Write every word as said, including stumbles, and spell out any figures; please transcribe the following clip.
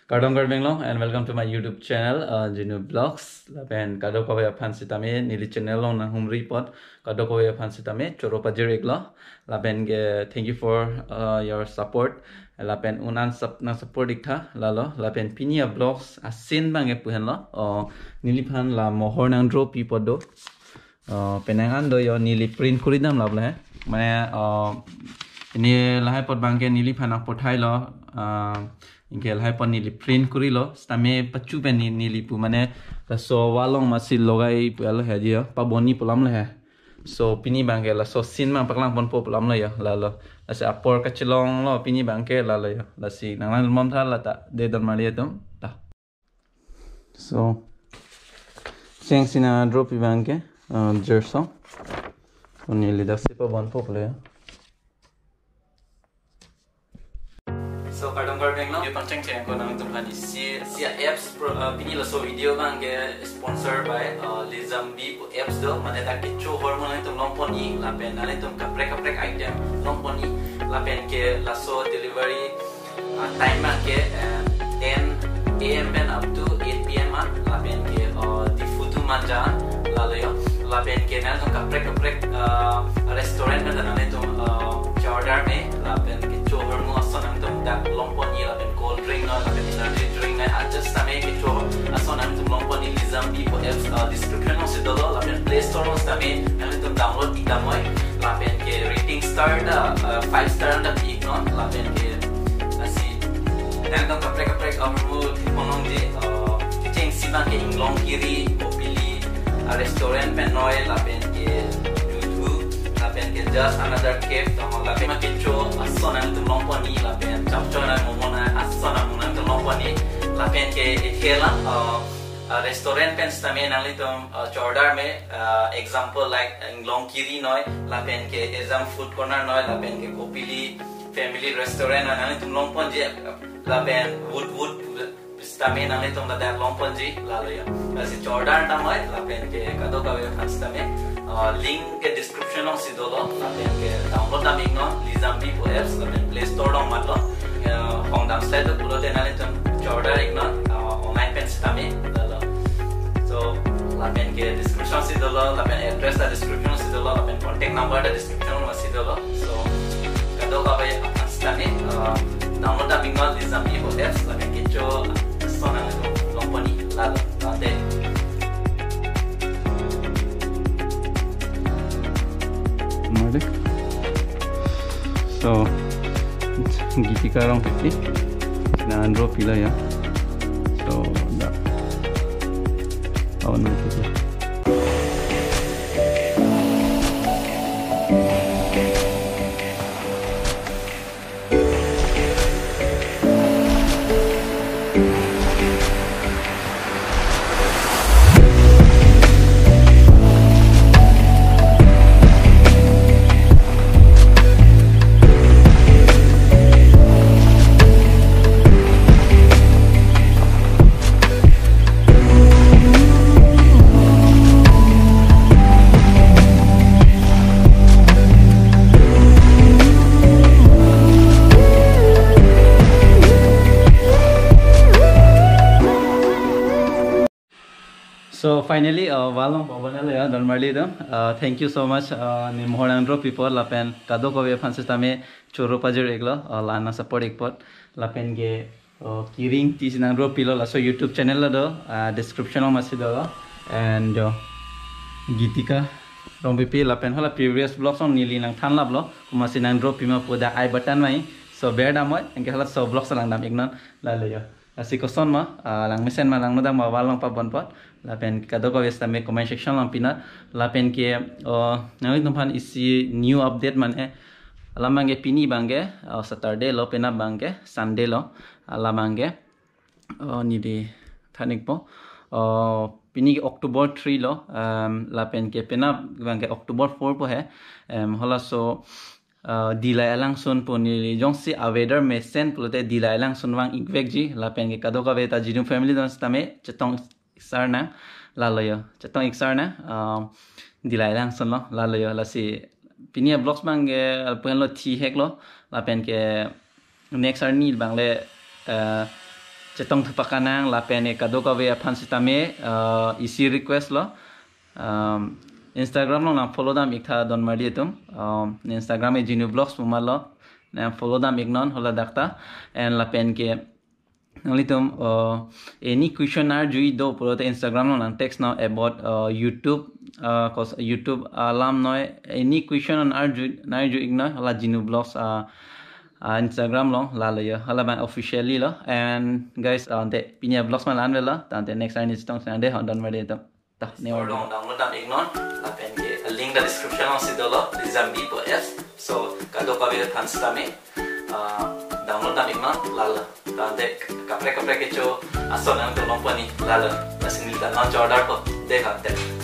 Kardom Karbi Anglong and welcome to my YouTube channel, uh, Jinu Vlogs. Lapen kadokave aphan sitame neli channel along nanghumri apot kadokave aphan sitame choro pajir-iklo. Lapen ke thank you for, uh, your support. Lapen un-an sap nang support-iktha lalo. Lapen pini a-vlogs a-scene abang ke pu henlo. Oh, neliphan la mohor nangdropi apot do. Uh, penang an do yo, neli print kuri damlap le. Mane, uh, ini lahai apot abang ke neliphan nangpothailo. Uh, anke lahai apot neli print kurilo. Sitame pachu pen ne-, neli pu mane laso wall along masi logai pu alo he ji yo. Pabon-i pu alam le he. So pini abang ke laso scene abang paklang ponpo pu alam le yo. Lalo. Lasi apor kachelonglo pini abang ke lalo yo. Lasi nanglang-un bomtha la ta. De don mali atum. Ta. So, cheng si nangdropi abang ke, uh, Gerson. Uni lidak si pabon-po pu le. So, kardom Karbi Anglong, yo pangcheng cheng ko nangtum kani si, si apps pro, uh, pini laso video abang ke sponsor by, uh, Lizambi pu apps do, mane dak kecho ahormu nangtum longpon-i, lapen nanglitum kaprek kaprek item longpon-i, lapen ke laso delivery uh, time abang ke, uh, ten A M pen up to eight P M an, lapen ke, uh, Diphu to Manja, lalo yo, lapen ke nangtum kaprek kaprek, uh, restaurant pen nangtum, uh, order me, lapen kecho ahormu ason nangtum dak longpon-i, lapen cold drink noi, lapen energy drink noi, adjust tame kecho ason nangtum longpon-i, Lizambi pu apps, uh, description along si dolo, lapen Play Store along sitame nangtum download-ik damnoi, lapen ke rating star ta, uh, five star ta pi-iknon, lapen ke lasi nangtum kaprek kaprek ahormu thekponlongji, uh, kechengsi abang ke Inglongkiri, Kopili, uh, restaurant pen noi, lapen ke Duthu, lapen ke Just Another Cave, tong lapen ma kecho ason nangtum longpon-i, lapen chapchon noi, momo noi, ason nang nangtum longpon-i, lapen ke ikhe la, uh, uh, restaurant pen sitame nanglitum, uh, order me, uh, example like Inglongkiri noi, lapen ke Ezam Food Corner noi, lapen ke Kopili Family Restaurant noi, nanglitum longponji, lapen Wood Wood sitame nanglitum ladak longponji, lalo yo. Lasi order damnoi, lapen ke kadokave aphan sitame, uh, link ke description along si dolo, lapen ke download dam-iknon, Lizambi pu apps, lapen Play Store along matlo, uh, hong dam slide do pulote nanglitum order-iknon, uh, online pen sitame, lalo. So, lapen ke description si dolo, lapen address ta description si dolo, lapen contact number ta description along si dolo. So, kadokave aphan sitame, uh, download dam-iknon Lizambi pu apps, lapen kecho ason nangtum longpon-i, lalo, ante. Malik. So, Gitika Rongpipi nangdropi lo ya. So, da. Awan begitu. So finally, uh, wall along pabon-elo ya, don marli do. Uh, thank you so much, uh, ne mohor nangdropi apot, lapen kadokave aphan sitame choro pajir-iklo, uh, la-an nang support-ik apot, lapen ke, uh, kiring ti si nangdropilo, laso YouTube channel lo do, uh, description along masi dolo, and jo, Gitika Rongpipi, lapen hala previous vlogs along neli nangthanlaplo, komatsi nangdropi ma pu dak I button mai, so ber damnoi, anke halaso vlogs lang dam-iknon, lalo yo. Lasi koson ma, ah, langmesen ma, langno dam ma wall along pabon apot. Lapen kadokave sitame comment section along pinot. Lapen ke, oh, nanglitum aphan isi new update mane. Alam abang ke pini abang ke, oh, Saturday lo, penap abang ke Sunday lo. Alam abang ke, oh, neli than-ikpo. Oh, pini ke October three lo, um, lapen ke penap abang ke October four po he. Um, halaso uh, Dillai Alangsun pu neli jongsi a-weather mesen pulote Dillai Alangsun vang-ikvekji, lapen ke kadokave ta Jinu family don sitame chetong-ik sarnang, lalo yo, chetong-ik sarnang, uh, Dillai Alangsun lo, lalo yo, lasi pini a-vlogs abang ke pu henlo thihek lo, lapen ke next arni abang le, uh, chetong thupak kanang lapen ke kadokave aphan sitame, uh, isi request lo. Um, Instagram along nang follow dam ik tha donmarli atum. Um, Instagram ke Genu Vlogs pu ma lo. Nang follow dam iknon hala dak ta. And lapen ke nanglitum, uh, any question arju do pulote Instagram along nang text non about, uh, YouTube, uh, cause YouTube alam noi, any question non arju, nang arju iknon hala Genu Vlogs, uh, uh, Instagram along lalo ya, hala abang officially lo. And guys, uh, ante pini avlogs ma la-an velo, ta ante next arni chetong sangde ho donmarli atum. Ta, ne Store along download dam iknon, lapen ke link ta description alongsi dolo, Lizambi pu apps. So kadokave aphan sitame, uh, download dam iknon, lalo. Ta ante kaprek kaprek kecho ason nangtum longpo ni, lalo. Lasi neli ta launch order po, dei ha, dei.